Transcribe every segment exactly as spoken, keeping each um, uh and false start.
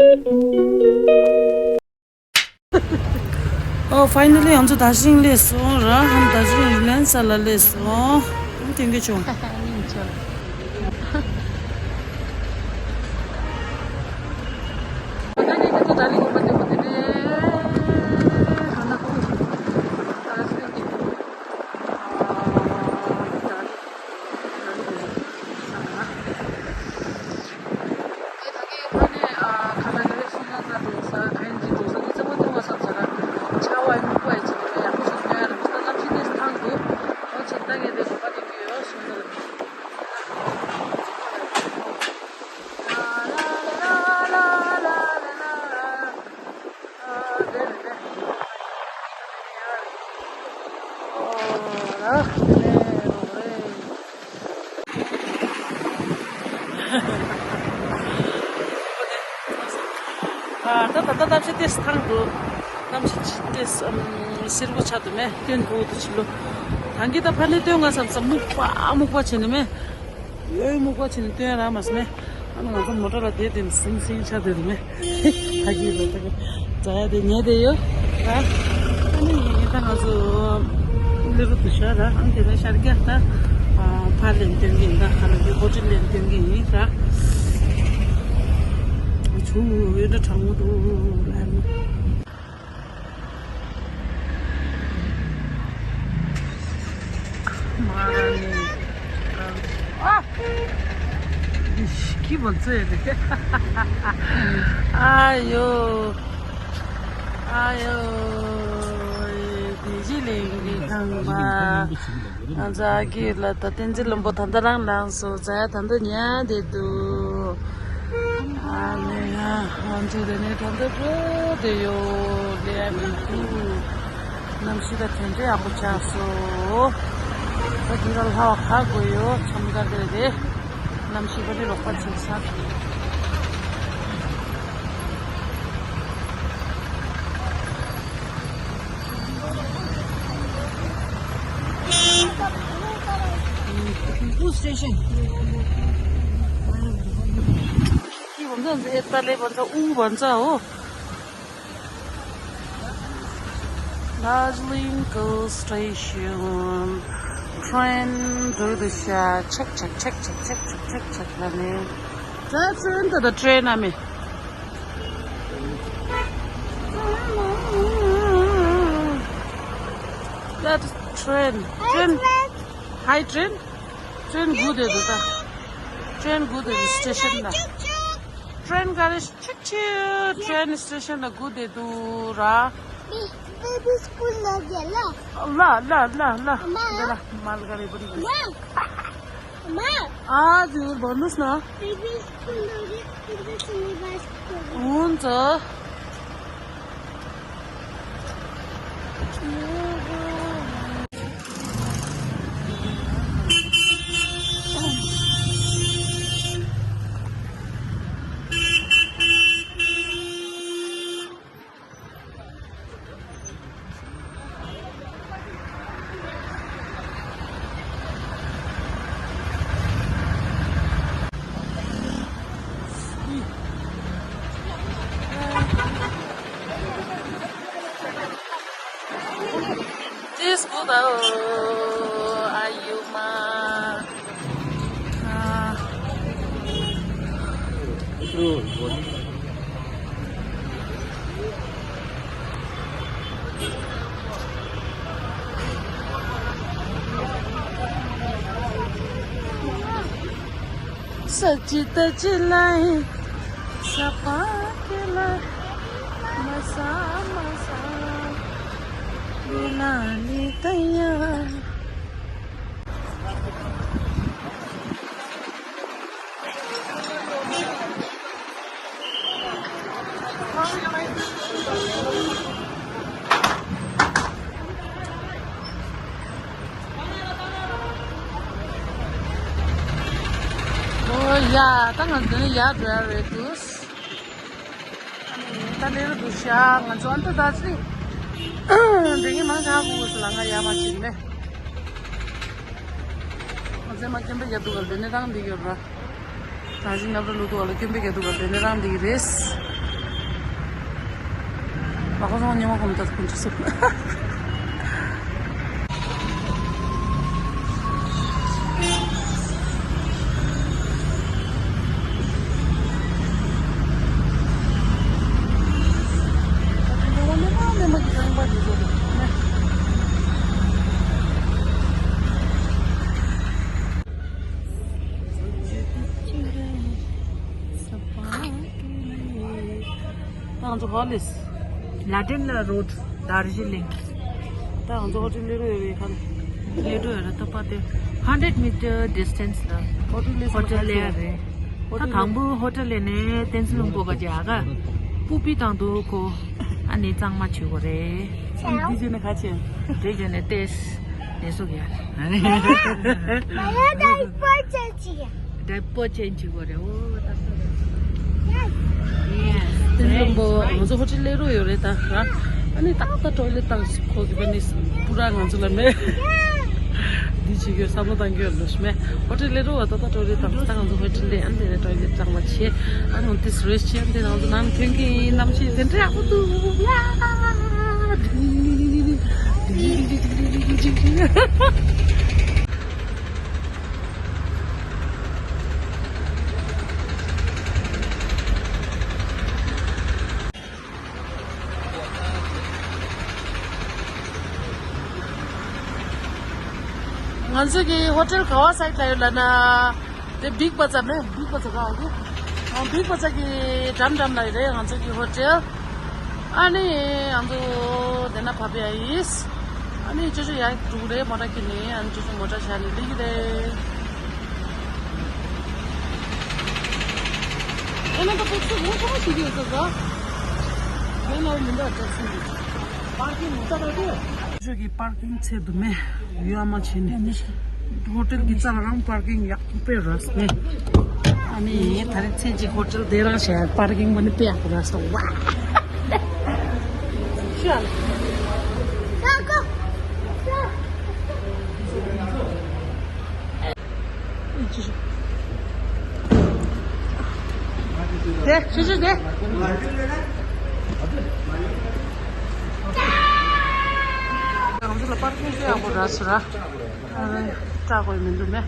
ཨོ། ཕའི་ནལ་ལི་ང་ཚོ་དར་ཇི་ལིང་སླེབས་སོང་ར། ཧམ། དར་ཇི་ལིང་རི་ལན་ས་ལ་སླེབས་སོང་། ཐེང་ཀིའུ་ཆོ། ད་གིན་ཁ་ནས་ཨ་ཁ་ལག་ག་རེ་སོང་ན་ད་འགྲོ་ས་ཁན་གྱི་འགྲོ་ས་དེ་རྩེ་མོ་ཐོན་པ་བསམ་ས་ར། ཆར་པ་ཡིན་མུག་པ་ཡིན་ཅིག་ཡོད་ན་ཡག་པོ་ཞིག་སྟོན་ཡ་ར། མི་ས་གནམ་གཤིས་དེ་ཐང་འདུག་ཨོ་ཆེ་ད་གས་དེ་གོ་པ་དེ་གི་ཡོད་སོང་ད། ཨ་ད་ད་ད་གནམ་གཤིས་ཏེས་ཐང་འདུག་གནམ་གཤིས་ཏེས་ཨམ་སེར་པོ་ཆགས་འདུག་མེ། སྟོན་དགོས་འདུག་ཕྱི་ལོ། ད་གིན་ད་ཕ་ནས་སྟོན་ང་བསམ་བསམ་སྨུག་པ་སྨུག་པ་བྱས་ནས་མེ། ཡོད་སྨུག་པ་བྱས་ནས་སྟོན་རག་མ་སོང་མེ། ཨ་ནི་ང་ཚོ་མོ་ཊ་ལ་བསྡད་དེ་སིང་སིང་ཆགས་བསྡད་འདུག་མེ། ད་གིན་ལ་ད་ག་ཛ་ཡ་དེ་ཉལ་བསྡད་ཡོད་ད། ཨ་ནི་ཡིན་ཡིན་ད་ང་ཚོ་ལི་རུ་དུ་ཤར་ར། ཨ་ནི་དེ་ནས་ཤར་རྒྱག་ད་ཕར་ལེན་སྟོན་གྱི་ཡིན། ད་ཁ་ལ་གི་ཧོ་ཊེལ་ལེན་སྟོན་གྱི་ཡིན་ར། ཆུ་ཡོད་འདྲ་གྲང་མོ་འདུག་ལ། མ་ར་ནི། ཨ། ཁྱི་བོ་ཚོས་རེད། ཨ་ཡོ། ཨ་ཡོ། དེ་ཅི་ལེན་གི་ཁང་པ། ང་ཚོ་ཨ་ཁྱི་ལ་ད་བསྟན་འཛིན་བློན་པོ་ད་ལྟ་རང་ལངས་སོང་། ཛ་ཡ་ད་ལྟ་ཉལ་བསྡད་འདུག་ཨ་ནི་ང་ཚོ་དེ་ནས་ད་ལྟ་འགྲོ་བསྡད་ཡོད། ལས་ཡ་མི་འདུག་གནམ་གཤིས་ད་དེ་འདྲའི་ཡག་པོ་ཆགས་སོང་། ད་དེ་ར་ལྷ་བ་ག་དགོས་ཡོད་མཚམས་ཀ་དེ་རེད། གནམ་གཤིས་ད་དེ་རོགས་པ་བྱེད་ས། Who station? Ki bonza, eta le bonza, u bonza, oh. Darjeeling Girls Station. Train, do the shot. Check, check, check. That's into the train, I mean. That train. Train. Hi, train. Train good is it? Train good is station na. Train gari chik chik. Train station na good is dura. Baby school na gela. La la la la. Mal gari bari. Mama. आज भन्नुहोस् न। Baby school लगे, तिम्रो सिलेबस खोल्नु। हुन्छ। This good, oh, are you ma? Ah. सच्ची तच्ची लाई सपा के ला मसा मसा बुलानी तैयार। ཨོ་ཡ། ད་ང་འདི་ནས་ཡར་འགྲོ་ཡ་རེད་འདུག་ད་ལེ་རུ་འདུག་ཤག་ང་ཚོ་ཨ་མདོ་ད་ཚི་འདི་གི་མང་ཆ་གུ་སུ་ལ་ང་ཡ་མ་ཕྱིན་མེད། ང་ཚོ་མ་སྐྱོན་པའི་རྒྱ་དུ་ག་ལ་འདི་ནས་རང་འདི་གི་ར། ད་ཅི་ནབ་ར་ལུ་དུ་ག་ལ་སྐྱོན་པའི་རྒྱ་དུ་ག་ལ་འདི་ནས་རང་འདི་གི་རེད། ལག་པ་བཟང་ཉི་མ་གོམ་ད་ཁོང་ཁྲི་སུ། ད་ང་ཚོ་ཧོ་ལིས། ལ་ཏིན་ལ་རོཌ། དར་ཇི་ལིང་། ད་ང་ཚོ་ཧོ་ཊེལ་ལས་རོ་ཡོད་རེད་ཁ་ལ། ལས་རོ་ཡོད་རེད་ད་པ་དེ། ཧན་ཌེཌ་མི་ཊར་ཌི་སི་ཊེན་སི་ལ། ཧོ་ཊེལ་ལས་ཧོ་ཊེལ་ལས་རེད། ད་དང་པོ་ཧོ་ཊེལ་ལས་ནས་ཏེན་ཙི་ལུང་པོ་ག་ཅི་ཨ་ག་པུ་པི་དང་དུ་ཁོ་ཨ་ནི་གཙང་མ་བྱེད་དགོས་རེད། ཨ་ནི་དེ་རྗེས་ནས་ག་ཅི། དེ་རྗེས་ནས་ཏེས་ནས་སུ་ག་ཡ། ད་ཡ་ད་ཡ་པོ་ཅན་ཅི་ཡ། ད་པོ་ཅན་ཅི་གོ་རེ་འོ་ད་ད་རེ། ཡེས། ཏེན་ཙི་ལུང་པོ་ང་ཚོ་ཧོ་ཊེལ་ལས་རོ་ཡོད་རེད་ད་ར། ཨ་ནི་ཏག་ཏག་ཊོའི་ལེཊ་བཏང་ཁོ་གི་བ་ནི་པུ་ར་ང་ཚོ་ལ་མེད། འདི་བྱེད་རྒྱུ་བསམ་བློ་བཏང་རྒྱུ་ཡོད་ལོ་ཤི་མེད། ཧོ་ཊེལ་ལས་རོ་བ་ཏག་ཏག་ཊོའི་ལེཊ་བཏང་ད་ང་ཚོ་ཧོ་ཊེལ་ལས་ཨ་ནི་དེ་ནས་ཊོའི་ལེཊ་བཏང་བ་བྱེད། ཨ་ནི་ཏིས་རེ་སི་ཊི་ཨ་ནི་དེ་ནང་དུ་ནང་ཐོན་གྱི་ཡིན་ནམ་ཞིག་དེ་འདྲ་ཡག་པོ་འདུག་ཡ། ང་ཚོ་གི་ཧོ་ཊེལ་ག་བ་སའིཌ་ལ་ཡོད་ལབ་ན། དེ་བིག་བ་ཛར་ནས་བིག་བ་ཛར་ག་གི། ཨ་བིག་བ་ཛར་གི་འགྲམ་འགྲམ་ལ་ཡོད་རེད་ང་ཚོ་གི་ཧོ་ཊེལ། ཨ་ནི་ང་ཚོ་དེ་ན་བབས་ཡ་ཡིས། ཨ་ནི་ཅོ་ཅོ་ཡ་འགྲོ་རེད་མོ་ཊ་ཁྱེར་ནས། ཨ་ནི་ཅོ་ཅོ་མོ་ཊ་བཞག་ནས་སླེབས་ཀྱི་རེད། ཨེ་ན་ད་ཏོག་ཙམ་ངོ་ཚ་མ་ཞིག་ཡོད་ས་ས། ཡང་ན་མི་འདུག་ཏོག་ཙམ་གྱི། པར་ཀིང་མོ་ཊ་ར་ཏེ། ཅོ་ཅོ་གི་པར་ཀིང་ཚད་དུ་མེད། ཡོད་མ་བྱས་ནས། ཧོ་ཊེལ་གྱི་རྩ་ལ་རང་པར་ཀིང་ཡག་པོ་དཔེ་རག་སོང་ནས། ཨ་ནི་ད་རེས་མཚན་གཅིག་ཧོ་ཊེལ་དེ་རང་བྱས་པར་ཀིང་མ་ནི་དཔེ་ཡག་པོ་རག་སོང་། ཝ། ཤ། དེ་ཆུ་ཆུ་དེ། ང་ཚོ་ལ་པར་ཀིང་དཔེ་ཡག་པོ་རག་སོང་ར། སྐྲག་དགོས་མི་འདུག་མེ།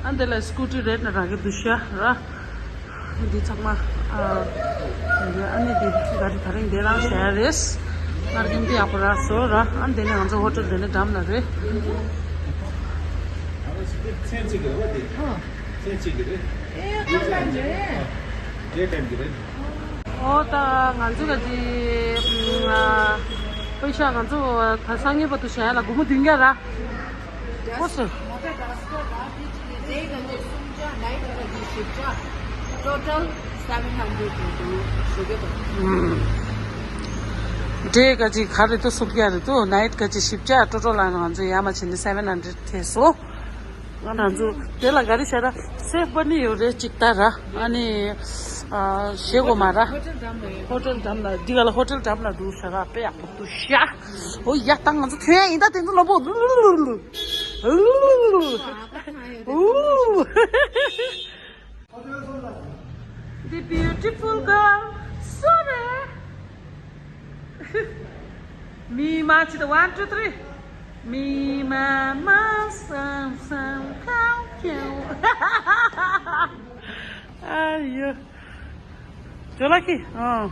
ཨ་འདི་ལ་སྐུ་ཊི་རེད་ན་རག་གི་འདུག་ཤ་ར། འདི་ཚང་མ་ཨ་ཨ་ནི་འདི་ག་རེ་ད་རིང་འདི་རང་བྱས་རེད། སྔར་གྱི་འདི་ཡག་པོ་རག་སོང་ར། ཨ་འདི་ནས་ང་ཚོ་ཧོ་ཊེལ་འདི་ནས་འགྲམ་ལ་རེད། མཚན་གཅིག་གི་རེད་པ་དེ། མཚན་གཅིག་གི་རེད། ཨེ་ཨ་ལ་རེད། ཌེ་ཊའིམ་གི་རེད། ཨོ་ད་ང་ཚོ་ག་ཅི་ཨ་པེ་ཤ་ང་ཚོ་ད་སང་ཉིན་བར་དུ་བྱས་ལ་སྒོར་མོ་བདུན་བརྒྱ་ར། ཨོ་སོ། མོ་ཊ་ཌ་སི་ཊར་ར་དེ་གཅིག་རེད། ཌེ་ག་ནས་སུམ་བརྒྱ། ནའིཊ་ག་ནས་བཞི་བརྒྱ། ཊོ་ཊལ་སེ་བེན་ཧན་ཌེཌ་རེད་འདུག་ཞུ་གི་འདུག་ཌེ་ག་ཅིག་ག་རེ་འདུག་སུམ་བརྒྱ་རེད་འདུག་ནའིཊ་ག་ཅིག་བཞི་བརྒྱ། ཊོ་ཊལ་ལ་ང་ཚོ་ཡར་མར་བྱས་ནས་སེ་བེན་ཧན་ཌེཌ་ཐེབས་སོང་། ང་རང་ཚོ་དེ་ལ་ག་རེ་བྱས་ན་སེབ་པ་ནི་ཡོད་རེད་ཅིག་ལྟ་ར། ཨ་ནི་ཨ་བཞེས་དགོས་མ་ར། ཧོ་ཊེལ་འགྲམ་ལ་ཡོད་རེད། ཧོ་ཊེལ་འགྲམ་ལ་འདི་ག་ལ་ཧོ་ཊེལ་འགྲམ་ལ་འདུག་ཤག་དཔེ་ཡག་པོ་འདུག་ཤག་ཨོ་ཡ་ད་ང་ཚོ་ཐོན་ཡ་ཡིན་ད། དེ་ཚོ་ལོ་པོ། ཨུ། The beautiful girl. སུ་རེད། མི་མ་ཆི་ད། One, two, three. མི་མ་མ་སམ་སམ་ཁའུ་ཁའུ། ཨ་ཡོ། ཇོ་ལགས་ཀྱིས། ཨང་།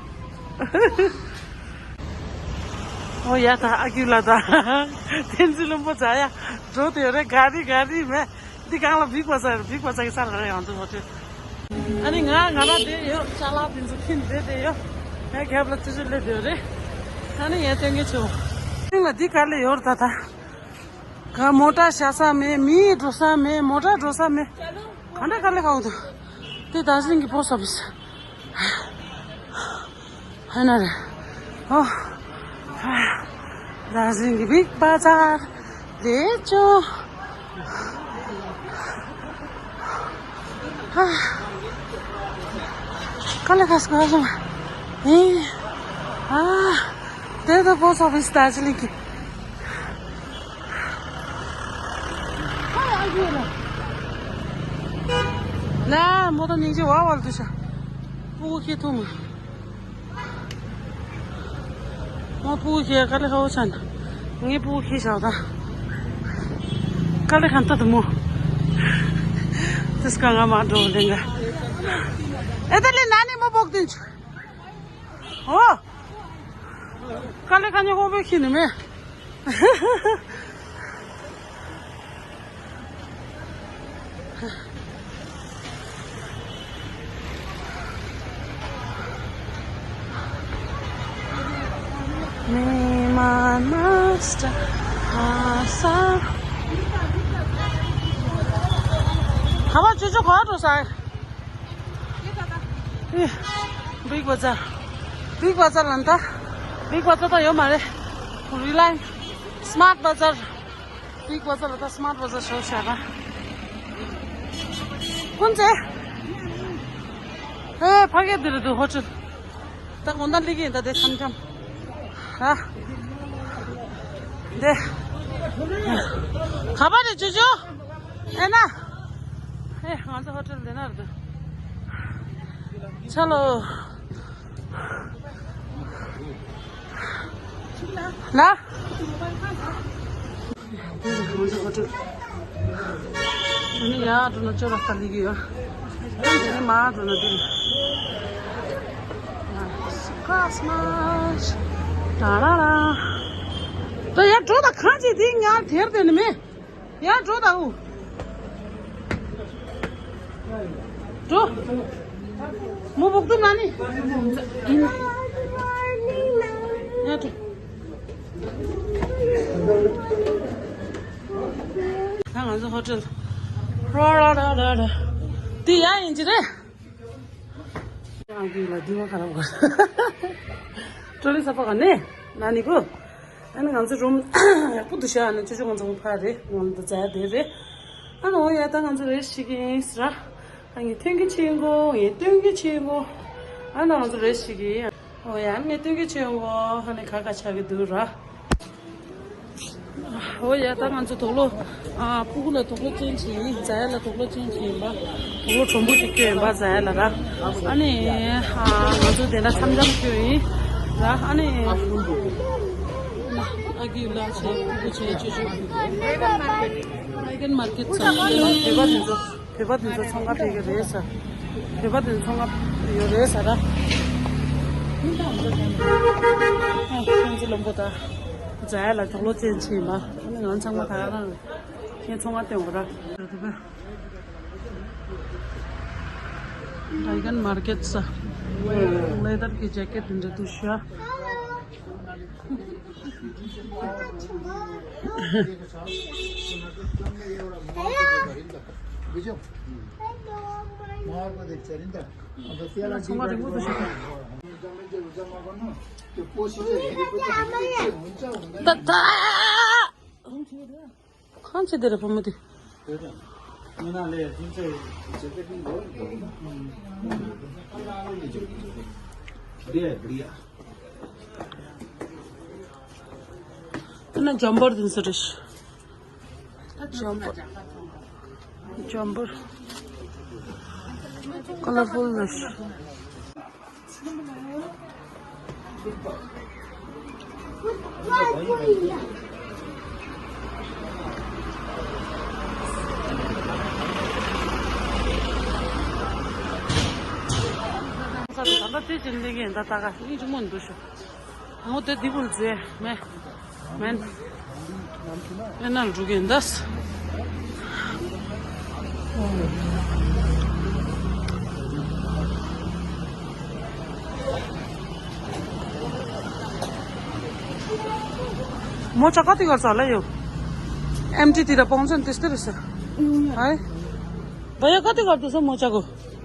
ཨོ་ཡ་ད་ཨ་ཁུ་ལ་ད། བསྟན་འཛིན་ལྷུན་པོ་ཛ་ཡ་འགྲོ་དེ་རེད། ག་རི་ག་རི་མེད། འདི་སྒང་ལ་བིག་པ་ཛར། བིག་པ་ཛར་གྱི་ས་ལ་རེད་ཡང་འདུག་ཧོ་ཊེལ། ཨ་ནི་ང་ང་རང་བསྡད་ཡོད། ཅ་ལག་དེ་ཚོ་ཁྱེར་བསྡད་བསྡད་ཡོད། ང་རྒྱབ་ལ་ཅི་ཅི་སླེབས་བསྡད་ཡོད་རེད། ཨ་ནི་ངས་སྟོན་གྱི་ཆེ་བོ། སྟེང་ལ་འདི་ག་ལ་ཡོད་རེད་ད་ད། ག་མོ་ཊ་བཞག་ས་མེད། མི་འགྲོ་ས་མེད། མོ་ཊ་འགྲོ་ས་མེད། གང་འདྲ་ག་ལེ་ག་འོ་འདུག་དེ་དར་ཇི་ལིང་གི་པོ་སི་ཊི་ཨོ་ཕི་སི། ཧ་ན་རེ། ཨོ། དར་ཇི་ལིང་གི་བིག་པ་ཛར་ལེ་ཅོ། ཧ། ག་ལེ་ག་སྐོར་སོང་། ཨེ། ཨ། དེ་ད་པོ་སི་ཊི་ཨོ་ཕི་སི་དར་ཇི་ལིང་གི། ལ་མོ་ཊ་སྙིང་རྗེ་བ་བ་ལ་འདུག་ཤག་སྤུ་གུ་ཁྱེར་ཐུབ་མ། ང་ཕྲུ་གུ་ཁྱེར་ཀ་ལི་ཧོ་ཆན། ངའི་ཕྲུ་གུ་ཁྱེར་བཞག་ད། ཀ་ལི་ཁན་ཏ་དུ་མོ། དིས་ཀ་ང་མ་འགྲོ་ལེན་ག་ཨེ་ད་ལི་ན་ནི་མོ་བོག་ཏིན་ཆུ། ཨོ། ཀ་ལི་ཁ་ཉོ་ཧོ་བེ་ཁྱི་ནི་མེ། མི་མ་མ་སྟ་ཧ་ས། ཧ་བ་ཅོ་ཅོ་གོ་འགྲོ་ས། ཨེ། བིག་བ་ཛར། བིག་བ་ཛར་ལ་འདའ། བིག་བ་ཛར་ད་ཡོད་མ་རེད། རི་ལའེན་སི་མཱར་བ་ཛར། བིག་བ་ཛར་ལ་ད་སི་མཱར་བ་ཛར་ཞོག་ཤག་ད། ཀུན་ཙེ། ཨེ་ཕ་གི་འདི་རེད་འདུག་ཧོ་ཊེལ། ད་དགོང་དག་སླེབས་ཀྱི་ཡིན་ད་དེ་འཆམ་འཆམ། ཨ། འདི། ག་པར་རེད་ཅོ་ཅོ། ཨེ་ན། ཨེ་ང་ཚོ་ཧོ་ཊེལ་འདི་ན་རེད་འདུག་ཆ་ལོ། ལ། དེ་ནི་ང་ཚོ་ཧོ་ཊེལ། དེ་ནི་ཡར་འགྲོ་ན་ཅོ་ར་ས་ལི་གི་ཡོད། དེ་ནི་མར་འགྲོ་ན་འདི་རེད། སུ་ཁ་སི་མ་ཤི། ད་ར་ར། ད་ཡར་འགྲོ་ད་གང་ཅི་དེ་ང་དེར་དེ་ནི་མེད། ཡར་འགྲོ་ད་འུ། འགྲོ། མོ་བོག་ཏུ་མ་ནི། ཡར་འགྲོ། ད་ང་ཚོ་ཧོ་ཊེལ། རོ་ར་ར་ར་ར། འདི་ཡར་ཡིན་གྱི་རེད། ཨ་གི་ལ་འདི་བ་ག་ར་བ། ཀྲོ་ལི་ས་པ་ག་ནས་ན་ནི་གོ། ཨ་ནི་ང་ཚོ་རུམ་ཡག་པོ་འདུག་ཤག་ཨ་ནི་ཅོ་ཅོ་ང་ཚོ་ཕ་རེད། ང་ཚོ་ཛ་དེ་རེད། ཨ་ནི་འོ་ཡ་ད་ང་ཚོ་རེ་ཞིག་ཡིན་ཟེར། ཨ་ངས་ཐོན་གི་ཆེན་གོ། ངས་ཐོན་གི་ཆེན་གོ། ཨ་ནི་ང་ཚོ་རེ་ཞིག་ཡིན། འོ་ཡ་ངས་ཐོན་གི་ཆེན་གོ། ཨ་ནི་ཁ་ཁ་ཆག་གི་འདུག་ར། འོ་ཡ་ད་ང་ཚོ་དོག་ལོ། ཨ་ཕྲུ་གུ་ལ་དོག་ལོ་ཅན་ཞིག་ཡིན། ཛ་ཡ་ལ་དོག་ལོ་ཅན་ཞིག་ཡིན་པ། དོག་ལོ་གྲོང་པོ་ཞིག་སྐྱོ་ཡིན་པ་ཛ་ཡ་ལ་ར། ཨ་ནི། ཨ་ང་ཚོ་དེ་འདྲ་འཆམ་འཆམ་སྐྱོ་ཡིན། ར་ཨ་ནི། ཨ་གི་ལ་ཆེ་ཕྲུ་གུ་ཆེ་ཆེ་ཆེ། ཨ་གན་མར་ཀེ་ཊི་ས། བོད་པ་དེ་ཚོ། བོད་པ་དེ་ཚོ་ཚོང་ཁ་ཕྱེ་གི་རེད་ཟེར། བོད་པ་དེ་ཚོ་ཚོང་ཁ་ཡོད་རེད་ཟེར་ར། ཨ་ཁྱེད་ཚོ་ལམ་པོ་ད། ཛ་ཡ་ལ་དོག་ལོ་ཅན་ཆེ་མ། ཨ་ནི་ང་ཚང་མ་ད་ག་རང་ངས་ཚོང་ཁ་སྟོན་གོ་ར། ཌ་རེ་གན་མར་ཀེ་ཊི་ས། ལེ་དར་གི་ཇེ་ཀེ་ཊི་དེ་འདྲ་འདུག་ཤག་ད་ད། གང་བྱེད་དེ་རེད་བུ་མོ་དེ། ད་ན་ཇམ་པར་དེ་ཚོ་རེད། ཇམ་པར། ཇམ་པར། ཀ་ལར་ཕུལ་རེད། ད་ལྟ་དེ་ཅིག་ལེན་གྱི་ཡིན། ད་ལྟ་ག་སྙིང་རྗེ་མོ་འདུག་ཤོག་ངོ་དེ་འདི་བུ་ལ་བཟོས་མེད། མེད། ཨེ་ན་འགྲོ་གི་ཡིན་ད། མོ་ཅག་ག་དེ་གར་ས་ལ་ཡོད། ཨེམ་ཊི་དེ་ར་པོང་ཚན་དེ་སྟེར་ས། ཧའི། བ་ཡ་ག་དེ་གར་དུ་ས་མོ་ཅག་གོ།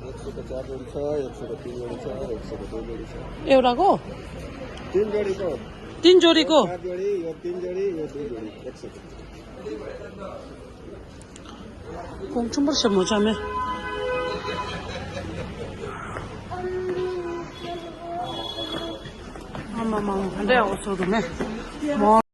एक सौ का चार जोड़ी छ, एक सौ का तीन जोड़ी छ, एक सौ का दो जोड़ी छ। एउटा को? तीन जोड़ी को। तीन जोड़ी को? चार जोड़ी, यो तीन जोड़ी, यो दुई जोड़ी, एक सौ का। ཁོང་ཆུང་པར་ཤ་མོ་ཆ་མེད། ཨ་མ་མ་མ་འདྲ་ཡག་པོ་བཟོ་འདུག་མེད། མོ།